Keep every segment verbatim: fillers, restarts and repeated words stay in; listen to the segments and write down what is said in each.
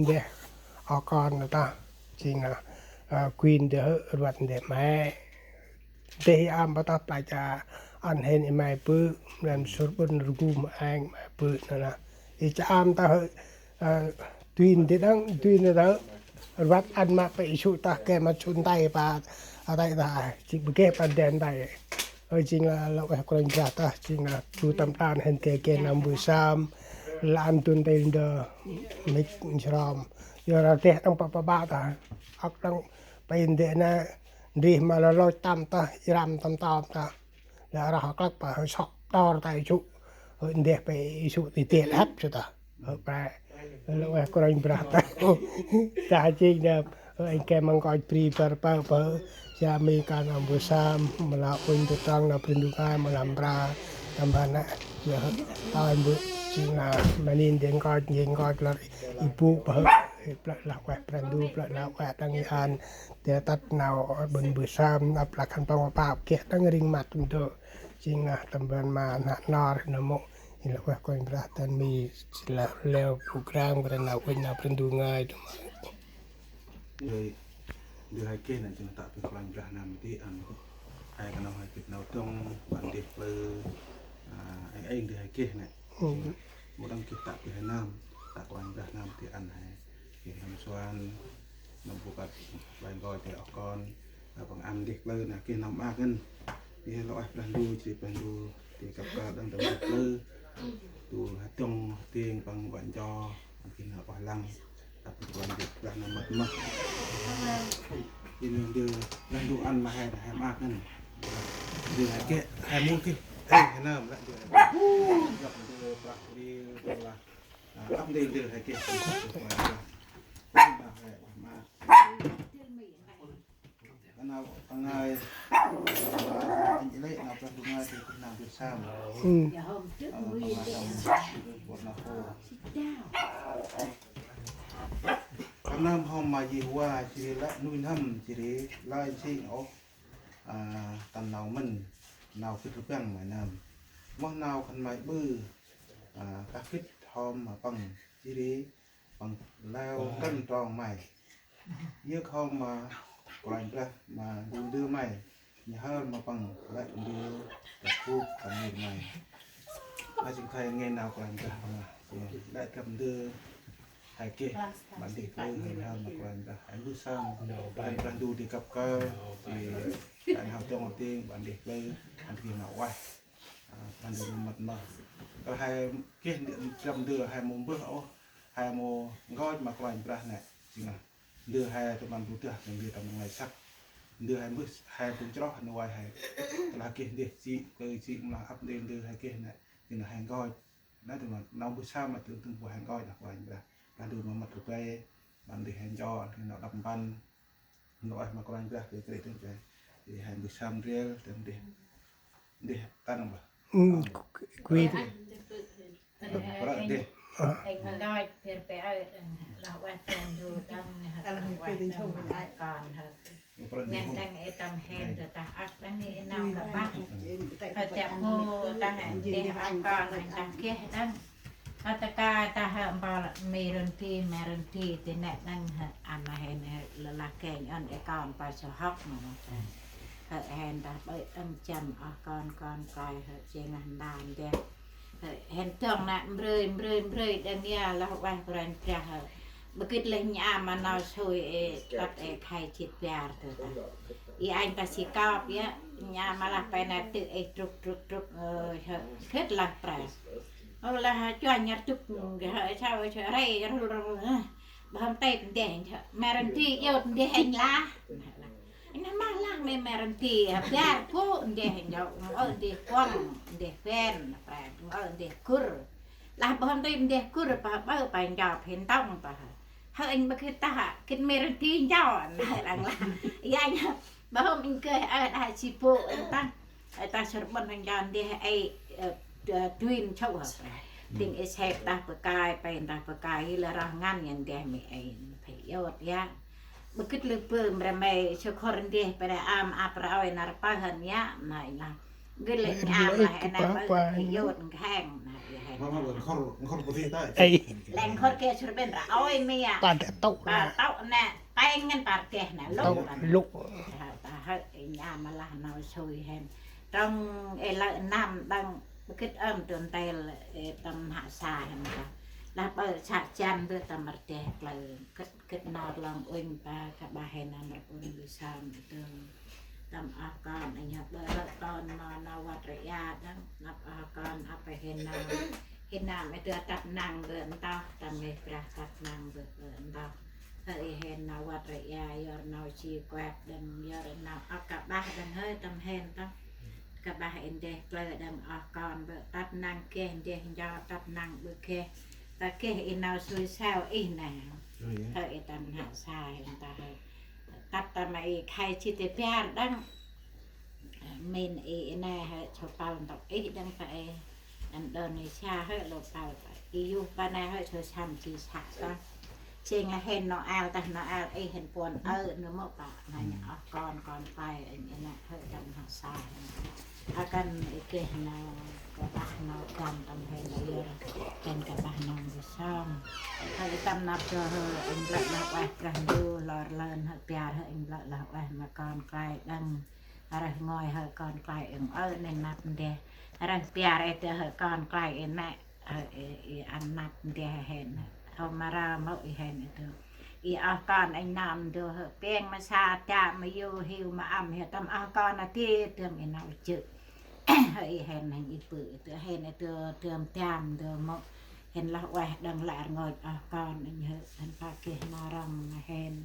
ndeh oh kon ta, jêng lah, ơ, kuin ndeh hơ, rvăt ndeh may. Ndeh i am pa ta plach ăn hên i may bơ̆, mlâm sur ƀŭn rgum êng may bơ̆ nơh. I cha am ta hơ, ơ, duin ndeh đăng, duin ndeh hơ, rvăt ăn ma pe i sŭ ta ke ma sŭn tay pa, a, tay ta, jêng bơh geh pa ndeh tay. Ơ, jêng lah lŏ ueh Kôranh Brah ta, jêng lah du tâm đan hên ke ke nơm bơ̆ sơm, lah ăn dŭn tay ndơ, mĭk nsrôm. Yor lah ndeh đăng pa pa ba ta, âk đăng pa ndeh na, ndrih ma lơ lôch tăm ta, i răm tăm tăm ta. Lah rah klăk pa hơ sŏk đor tay sŭ, hơ ndeh pe i sŭ ti ti lăp sŭ ta. Hơ pe, lŏ ueh Kôranh Brah ta. Ta jêng nơh, hơ êng ke măng koch bri bar pơ pơ, sa mi kan nơm bơ̆ sơm, ma lah uănh tu trong nơh Brah Ndu ngơi, ma lah mbra, tâm ban nơh, yor hơ, ta bơ̆, jêng lah, ma nin dêng koch, dêng koch lor, i bŭ pơ hơ, plơ̆ lah ueh Brah Ndu, plơ̆ lah ueh đăng i ăn, Te tât nau ƀon bơh sơm, ăp lah khân păng ma pap geh đăng ring măt ndơ. Jêng lah tâm ban ma nă nor nơh mâu. I lah ueh Kôranh Brah ta mi, jêng lah leo program kơ nau uănh nau Brah Ndu ngơi dŭm. Ndơ, ndơ he geh nă jêng lah tă bơh Kôranh Brah nơm ti ăn. He kơ nau he gĭt nau dŏng, ƀăn deh plư. A, êng êng ndơ he geh nă. Mâu đăng geh tă bơh he nơm, tă Kôranh Brah nơm ti ăn he. Geh nơm suan, nơm bu kăt, bai ngơi te oh kon, a, păng ăn deh plư nă geh nơm maak ngăn. Geh lŏ ueh Brah Ndu, jêh ri Brah Ndu, ti kăp kăl đăng tâm deh plư. Tu he dŏng, dêng păng ƀăn cho, ăn geh nơm ueh lăng. Ăp Brah Ndu, Brah nơm mât mât. Geh nơm ndơ, Brah Ndu ăn ma he, he maak ngăn. Ndơ he geh, he mâu geh, he, he nơm, lĕ ndơ he geh. Yơk ndơ, Brah Ndu, ndơ lah. A, ăp ndơ ndơ he geh. Nau păng ngơi, a, anh lĕ nau Brah Ndu ngơi ti nau bơh sơm. A, păng ngơi hŏm, păng nơm hŏm ma Yêhôva, jêh ri lĕ nuih n'hâm, jêh ri lơi nsing ôh, a, tâm nau mĭn, nau gĭt rbăng ma nơm. Moh nau khân may ƀư, a, kah gĭt hŏm ma păng, jêh ri păng leo kăn trong may. Yơk hŏm ma Kôranh Brah ma ndơ ndơ may. Nhhơr ma păng lĕ ndơ kăp bôk tâm mir may. May jêng khay ngăn nau Kôranh Brah ma. Lĕ kăp ndơ he geh ƀăn deh plư he nhhơr ma Kôranh Brah. He mbơh sơm Kôranh Brah Ndu ti kăp kăl. Ti he nau dŏng dêng ƀăn deh plư. Ăn geh nau ueh. A, Brah Ndu mât mât. Kơ he geh ndơ, ndrăm ndơ he mâu mbơh ôh. He mâu ngơi ma Kôranh Brah nĕ. Jêng lah ndơ he tâm ban bu dah, ndơ tâm ban nglay săk. Ndơ he mbơh, he bu chroh, nơ vay he. Tơlah geh ndeh jê̆, kơ jê̆ mâu lah ăp ndơ, ndơ he geh nĕ. Jêng lah he ngơi. Nă tâm ban, nau mbơh sơm ma tơm tơm bu he ngơi lah Kôranh Brah. Lah ndơ ma mât rơbei, ƀăn ndeh he ncho, nau đăp mpăn. Nau ueh ma Kôranh Brah, kơ krê tơm he. Jêh he mbơh sơm ndrel, tơm ndeh. Ndeh, ta nơm bah. Ư, kuê. Prăk deh. Êng ma ngơi, pêr pê ơi, lah ueh Brah Ndu đăng, lah ueh đăng kon, hơ. Prăk deh. Neh đăng ê tâm hên, tơ tah ăk đăng ê nau kơ bah. Hơ tiap mô, đăng ê deh ăk kon, ê đăng geh đăng. Hơ ta ka ta hơ mpôl mi run thi, mi run thi, ti nĕ đăng hơ, ăn ma hên hơ, lơ lah kêng ăn ê kon pa sơ hŏk ma. Hơ hên ta ƀơi tâm chăm, oh kon, kon, kơi hơ, jêng lah ndan deh. Hên dŏng nă mbrơi, mbrơi, mbrơi, đăng ya lah ueh Kôranh Brah hơ. Bơh gĭt lĕ nham ma nau sui ê, tât ê khay jêt bar tơ ta. I anh ta si kop ya, nham ma lah pe nă tŭ ê trŭk, trŭk, trŭk, ơ, hơ, gĭt lah prăk. Ơ, lah chuanh nhar tŭk, hơ, sao, sao, rei, rul, rul, hơ. Bơh hŏm têp ndeh, me răn thi, yôt ndeh anh lah. Anh lah mah lah me, me răn thi, biar bu ndeh njo, ơ ndeh kuŏng, ndeh ven, prek, ơ ndeh kur. Lah bơh hŏm têp ndeh kur, pa bơ, pa njo, phen tong, pa. Hơ anh bơ khit ta, khit me răn thi njo, nă răng lah. Ya njo, bơh hŏm anh kơi, ơ đa si bu, anh tăng. Ơ ta sơr ƀon hŏng njo ndeh ê, ơ, đ-, duin châu hă. Tĭng ê sep tah bơkai, pe tah bơkai, hi lơ rah ngăn ngan ndeh mê ê, phe yôt ya. Bơ gĭt lơ bơm ră mê, sơ khor ndeh, pe ră am ăp ră ôi nar pah hăn ya, nai lah. Gĭt lĕ nham lah, ê nai bơ, phe yôt nkheng, nai ya he Mama bơ nkhor, nkhor pô thi ta. Ê. Lĕ nkhor ke sur ben ra ôi mia. Pa de tŭ. Pa tŭ nê, peng ngăn pa deh nê, lŭ. Tŭ, lŭ. Ta, ta hơi, i nha ma lah nau sui hen. Trong ê lơ năm đăng, gĭt ơm tuần tel, ê tâm hă sa hen ta. Lah bơ sa jan bơ tâm măr deh klơ, gĭt, gĭt nau lăng unh pa ka bah hen nau măr unh bơ sa mơ tơm. Tâm oh kon, anh hăp bơ hơ kon ma nau văt rê ia đăng, năp oh kon, ăp hên nau, hên nau mê tơ tăp năng bơ ntoh, tâm mê brah tăp năng bơ, bơ ntoh. Hơi hên nau văt rê ia, yor nau si kuep đăng, yor nau ăp ka bah đăng hơi tâm hên tâm. Ka bah in deh klơ đăng oh kon bơ tăp năng keh, deh njo tăp năng bơ keh. Ta keh in nau sui sao ih nê. Hơi tâm hă sa in ta hơi. Tăp ta ma i khai chi tê piar đăng. Min i nê hơi chô pal ntŭk ih đăng ta i. Indonesia hơi lô pal ta. I yuh pa nê hơi chô săn chi să ta. Chêng lah hên Noel ta, Noel ih hên puăn ơ nơ mô pa. Nê oh kon, kon klai inh i nê hơi tâm hă sa hên. Akan i keh nau ka bah nau kan tâm hên yor. Kan ka bah nau bơ sâm. Hơi tâm năp chô hơi inh lĕ lah ueh Brah Ndu lor lơn hơi piar hơi inh lĕ lah ueh ma kon klai đăng. Rơh ngơi hơi kon klai inh ơ nê năp ndeh. Rơh piar ê tơ hơi kon klai inh nê. Hơi i, i ăn năp ndeh hên. Hôm ma ra mâu i hên ê tơ. I oh kon inh nơm ndơ hơi piêng ma sa ta ma yu hiu ma ăm hơi tâm oh kon a ti tơm i nau chư. Hơi i hên hên i pư ê tơ hên ê tơ tơm tam ndơ mâu. Hên lah ueh đăng lĕ rngôch oh kon inh hơi hên pa keh nau răm ma hên.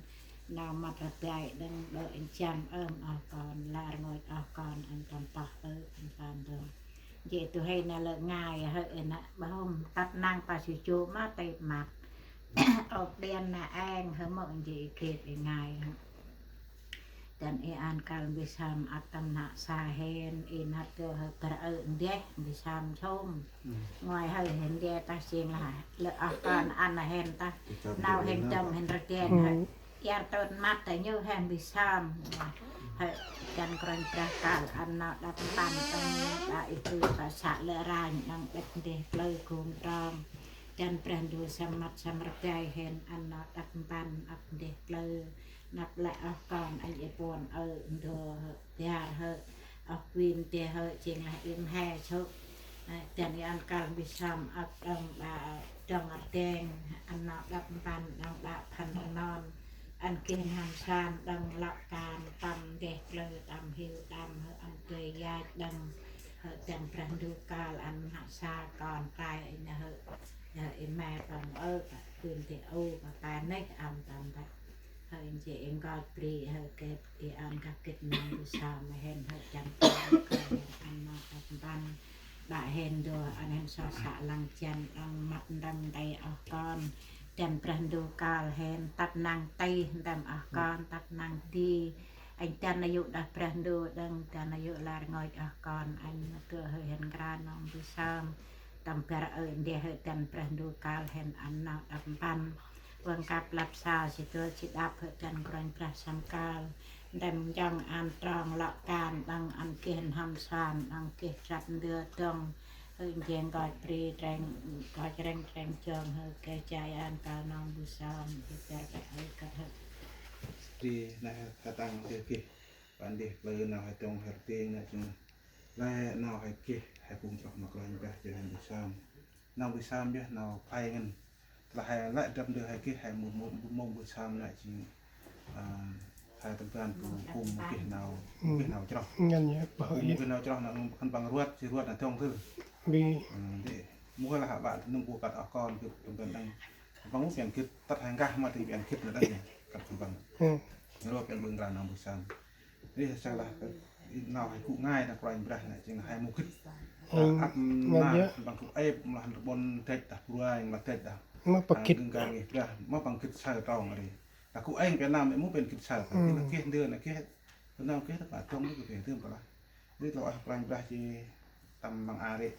Nau măt rơbai đăng đơ inh chăm ơm oh kon lĕ rngôch oh kon inh tâm pah ơ inh tâm dơm. Jê tu hơi na lơ ngai hơi ê na ba hôm tăp năng pa su chu ma tê măt. Ôp điên na eng hơi mâu jê i kêt i ngai. Dăn i ăn kal bê sâm ăp tâm nă sa hên i năt kơ hơi pơ ơ ndeh bê sâm sôm. Ngơi hơi hên ndeh ta sing lah lơ oh kon ăn hên ta. Nau hên dâng hên rơden hơi. Iăr tôt măt ta ñu hên bê sâm. Hơi dăn kranh brah kal ăn nau đăp mpăn tăng đa i pư pa sa lơ ranh đăng đĕch ndeh klơ gum trong. Dăn Brah Ndu sâm măt sâm rơbai hên ăn nau đăp mpăn ăp ndeh klơ. Năp lĕ oh kon anh i puăn ơ ndơ hơi. Piar hơi, oh kuin tê hơi, jêng lah im he sŭ. Ơ, dăn i ăn kal bê sâm ăp đăng đa, đăng ăp đeng, ăn nau đăp mpăn, đăng đa phăn rnon. Ăn keh n'hâm san, đăng lăp kan, tâm ndeh klơ, tâm hiu, tâm hơi, ăn tê yach, đăng hơi, dăn Brah Ndu kal, ăn hă sa kon, tai, hơi, hơi, i me păng ơ, kuin tê ơ, pa pa neh, ăn tâm băt. Hơi jê i ngơi bri hơi kêt i ăn kah gĭt nau bê sâm hên hơi chăm chăm kah hên ăn nau đăp mpăn. Đa hên dô ăn hên so sa lăng jan đăng măt ndăng đei oh kon. Dăn Brah Ndu kal hên tăp năng ti ndăm oh kon tăp năng ti. Anh dăn a yŭ đah Brah Ndu đăng dăn a yŭ lĕ rngôch oh kon. Anh ma tơ hơi hên nkra nau bê sâm. Tâm bar ơ ndeh hơi dăn Brah Ndu kal hên ăn nau đăp mpăn. Vâng kăp lăp sa si tơ si đăp hơi dăn Kôranh Brah sâm kal. Ndăm njăng ăn trong lŏ kan đăng ăn geh n'hâm san đăng geh trăp ndơ dŏng. Hơi njêng gŏch bri treng gŏch reng treng jong hơi geh jay ăn kal nong bu sâm. Hơi bar kăp hơi kăp hơi. Bri neh hơi tăng geh geh. Păng ndeh plư nau hơi dŏng hơi rtêng neh jong. Lĕ nau hơi geh hơi kung chroh ma Kôranh Brah jêh hên bu sâm. Nau bu sâm jêh nau khlay ngăn. Tơlah hơi lĕ drăp ndơ hơi geh hơi mâu mâu mâu bu sâm lĕ jêng, ơ, hơi tâm ban bu kung geh nau, geh nau chroh. Ngăn ya, bah, bu geh nau chroh nau khân păng ruat, si ruat nau dŏng thơ. Bi. Ơ, dê. Mâu lah bă nâm bu kăt oh kon geh tâm ban đăng. Păng mâu pian gĭt tât hơi ngah ma tĭng pian gĭt nau đăng ya. Kăt khân păng. Ruat pian bưng ra nau bu sâm. Ri salah nau hơi gŭ ngai nau Kôranh Brah nê jêng hơi mâu gĭt. Ăp nau băng gŭ êp mâu lah rbon dăch đah bruanh mâu lah dăch đah. Mâu păng gĭt. Gâng gay ngih Brah mâu păng gĭt saơ trong ri. Ta gŭ êng pe nau mê mâu pên gĭt saơ. Ri lah geh ndơ nê geh. Nau geh ta dŏng nê geh dơm pa lah. Ri lah oh Kôranh Brah jêh tâm măng a ri.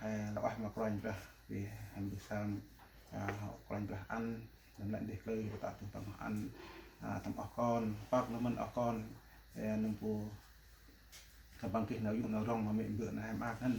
Hơi lah oh ma Kôranh Brah. Ri hăn bu sâm, ơ, Kôranh Brah ăn. Nâm lĕ ndeh klơ ta tŭ tâm ăn, ơ, tâm oh kon, păk nâm mân oh kon, ơ, nâm bu, tâm păng geh nau yŭ nau rŏng ma mê mbơ̆ nau hem ak hăn,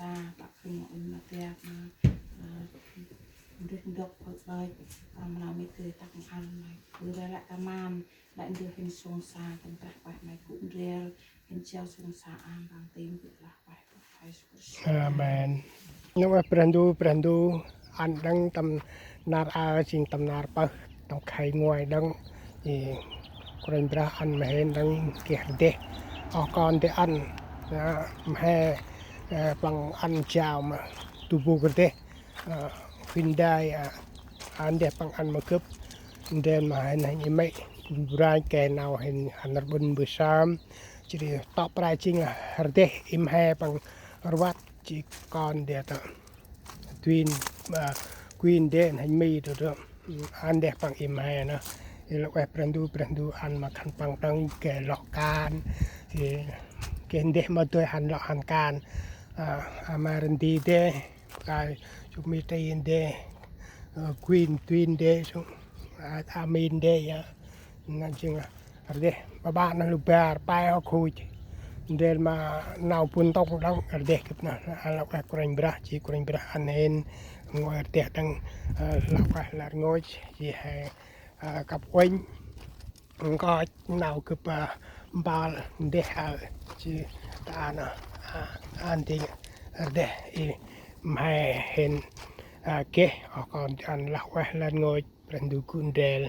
sa, pă khân ma uănh ma tiăp ma, ơ, ndrih ndŏk pơk ƀơch, ơ, ma nau mĭt dơi tăk ăn, ma ƀư rai lĕ ta man, lĕ ndơ hên sông sa, tâm trah ueh ma gŭ ndrel, hên jao sông sa ăn, păng tĭng gŭ lah ueh. Amen. Nơm ueh Brah Ndu, Brah Ndu ăn đăng tâm nar aơ jêng tâm nar pơh, tâm khay nguai đăng. Jêh Kôranh Brah ăn ma hên đăng geh rdeh. Oh kon dê ăn, a, mhe, a, păng ăn jao ma du bôk rdeh. A, Hyundai, a, ăn deh păng ăn ma gâp. Ndrel ma hên hên i mê̆. Branh ke nau hên ăn rbŭn bơh sam. Jêh ri tŏ prai jêng lah rdeh i mhe păng rvăt jêh kon dê tơ. Tuin, a, kuin dê hên mi tơ tơ. Ăn deh păng i mhe nơh. I lah ueh Brah Ndu, Brah Ndu ăn ma khân păng đăng geh lŏ kan. Jêh geh ndeh ma dơi hăn lŏ hăn kan. A, a ma răn di dê, pơkai sŭk mi trin dê, ơ, kuin tuin dê, sŭk, a, a min dê ya. Nơh jêng lah rdeh ƀaƀă nơh lu bar pe hŏ khuch. Ndrel ma nau bun tŏng đăng rdeh gâp nơh. A lah ueh Kôranh Brah, jêh Kôranh Brah ăn hên nguai rdeh đăng, ơ, lah ueh lĕ rngôch, jêh he, ơ, kăp uănh. Nkoch nau gâp, a, mbal ndeh, a, jêh ta nơh, a, ăn ding rdeh i mhe hên, a, geh, oh kon ăn lah ueh lĕ rngôch. Brah Ndu gŭ ndrel.